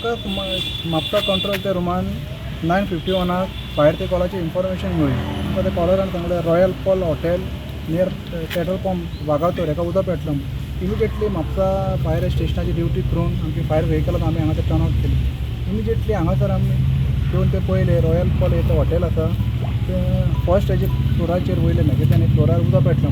आमकां म्हापसा कंट्रोल त्या रुमान 9:51 फायर ते कॉलाची इन्फॉर्मेशन मेळ्ळी. आमकां त्या कॉलरान सांगलें, Royal Pearl Hotel near petrol pump, Vagator हेका उदक पेटलो. इमिजिएटली म्हापसा फायर स्टेशनाची ड्युटी करून आमची फायर व्हेकलान आमी हांगासर टर्न आवट केली. इमिजिएटली हांगासर आमी येवन ते पळयलें, रॉयल पर्ल हें हॉटेल आसा तें फर्स्ट हेजे फ्लोराचेर वयले मॅगझिनाच्या फ्लोरार उदक पेटलो.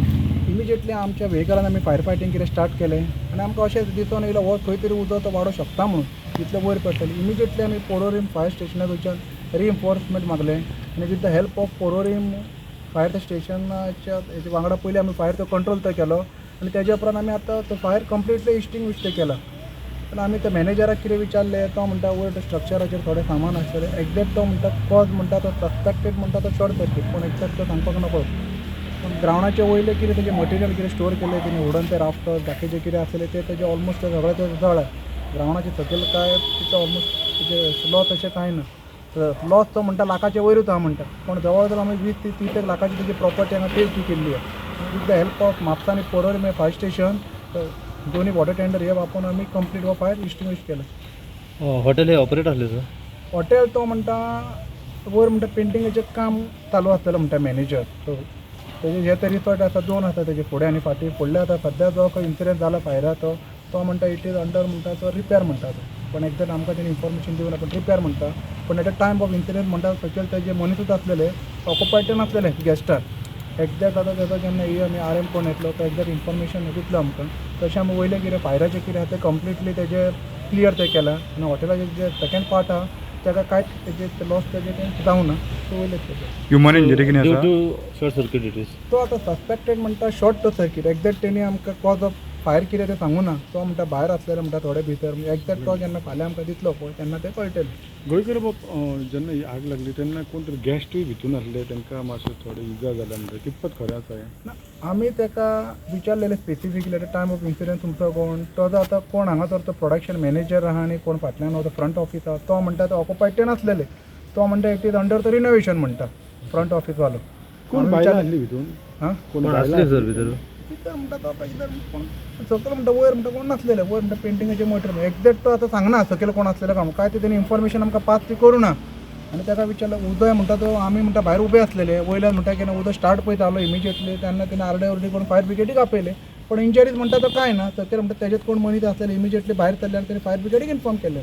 इमिजिएटली आमच्या व्हेकलान आमी फायर फायटींग कितें स्टार्ट केलें आनी आमकां अशें दिसून येयलें, हो खंय तरी उदक तो वाडोवंक शकता म्हणून इतलें वयर पेटलें. इमिजिएटली आमी पोरोरीम फायर स्टेशना थंयच्यान रिइन्फोर्समेंट मागलें आनी with the help of Porvorim fire स्टेशनाच्या हेच्या वांगडा पयलीं आमी फायर तो कंट्रोल तो केलो आनी तेज्या उपरांत आमी आतां तो फायर कंप्लिटली एक्सटिंग्विश ते केला. पण आमी त्या मॅनेजराक कितें विचारलें, तो म्हणटा वयर स्ट्रक्चराचेर थोडें सामान आसतलें. एक्झॅक्ट तो म्हणटा, कॉज म्हणटा तो सस्पेक्टेड म्हणटा तो शॉर्ट सर्कीट, पूण एक्झॅक्ट तो सांगपाक नकळो. पूण ग्रावंडाचे वयलें कितें तेजें मटेरियल कितें स्टोर केल्लें तेणी, वुडन ते राफ्टर बाकीचें कितें आसलें तें तेजें ऑलमोस्ट सगळें तें जळ्ळें. ग्रावंडाचे सकयल काय तिचो ऑलमोस्ट तेजें लॉस अशें कांय ना. लॉस तो म्हणटा लाखाचे वयरूच आहा म्हणटा, पूण जवळ जवळ आमी 20 ते 30 एक लाखाची तेजी प्रॉपर्टी हांगा टेक केल्ली आहा. With the help of Mapusa आनी पोरोरीम फायर स्टेशन, दोन्ही वॉटर टेंडर हे वापरून आमी कंप्लीट हो फायर एक्सटिंग्विश केला. हॉटेल हे ऑपरेट आसलें सर? हॉटेल तो म्हणटा वयर म्हणटा पेंटिंगाचें काम चालू आसतलें म्हणटा मॅनेजर. सो तेजे हे ते रिसॉर्ट आसा, दोन आसा तेजे, फुडें आनी फाटीं. फुडले आतां सद्या जो खंय इन्सिडंट जाला फायरा, तो तो म्हणटा it is under म्हणटा तो रिपेर म्हणटा तो, पण एक्झॅक्ट आमकां तेणी इन्फॉर्मेशन दिवना, पण रिपेर म्हणटा. पण at a time of incident म्हणटा सकयल तेजे मनिसूच आसलेले, ऑकुपायड नासलेले गेस्टार. एक्झॅक्ट आतां तेजो जेन्ना ही आमी आर एम कोण येतलो तो एक्झॅक्ट इन्फॉर्मेशन दितलो आमकां. तशें आमी वयलें कितें फायराचें कितें आहा तें कंप्लिटली तेजें क्लियर तें केलां आनी हॉटेलाचें जे सेकंड पार्ट आहा तेका कांयच तेजें लॉस तेजें तें जावना, सो वयलें तेजें. ह्युमन इंजरी कितें ड्यू आसा? To short circuit it is. तो आतां सस्पेक्टेड म्हणटा शॉर्ट सर्कीट. एक्झॅक्ट तेणी आमकां कॉज ऑफ फायर कितें तें सांगू ना. तो म्हणटा भायर आसलेले म्हणटा थोडे भितर. एक्झॅक्ट तो जेन्ना फाल्यां आमकां दितलो पळय तेन्ना तें कळटलें. गोंयकर बाब, जेन्ना ही आग लागली तेन्ना कोण तरी गेस्टूय भितून आसले, तांकां मातशे थोडे इजा जाल्या म्हणटा, कितपत खरें आसा हें? ना, आमी ताका विचारलेलें specifically at time of incident तुमचो कोण तो जो आतां कोण हांगासर तो प्रोडक्शन मॅनेजर आहा आनी कोण फाटल्यान तो फ्रंट ऑफीस आहा, तो म्हणटा तो ऑकुपायड ते नासलेले. तो म्हणटा it is under the renovation म्हणटा फ्रंट ऑफिसवालो. कोण आमी बायलां विचारलें. आसली भितून? हां. कोण कोण बायलां आसले सर भितर? भितर म्हणटा तो एकदां कोण सकयल म्हणटा, वयर म्हणटा कोण नासलेले. वयर म्हणटा पेंटिंगाचे मटेरियल. एक्झॅक्ट तो आतां सांगना सकयल कोण आसलेले काय. काय ते तेणी इन्फॉर्मेशन आमकां पास ती करूं ना. आनी ताका विचारलें, उदय म्हणटा तो आमी म्हणटा भायर उबे आसलेले. वयल्यान म्हणटा की उदक स्टार्ट पळय जालो, इमिजिएटली तेन्ना तेणी आरडे ओरडी करून फायर ब्रिगेडीक आपयले. पण इंजरीज म्हणटा तो कांय ना. सकयल म्हणटा तेजेच कोण मनीस आसलेले, इमिजिएटली भायर सरले आनी तेणी फायर ब्रिगेडीक इन्फॉर्म केलें.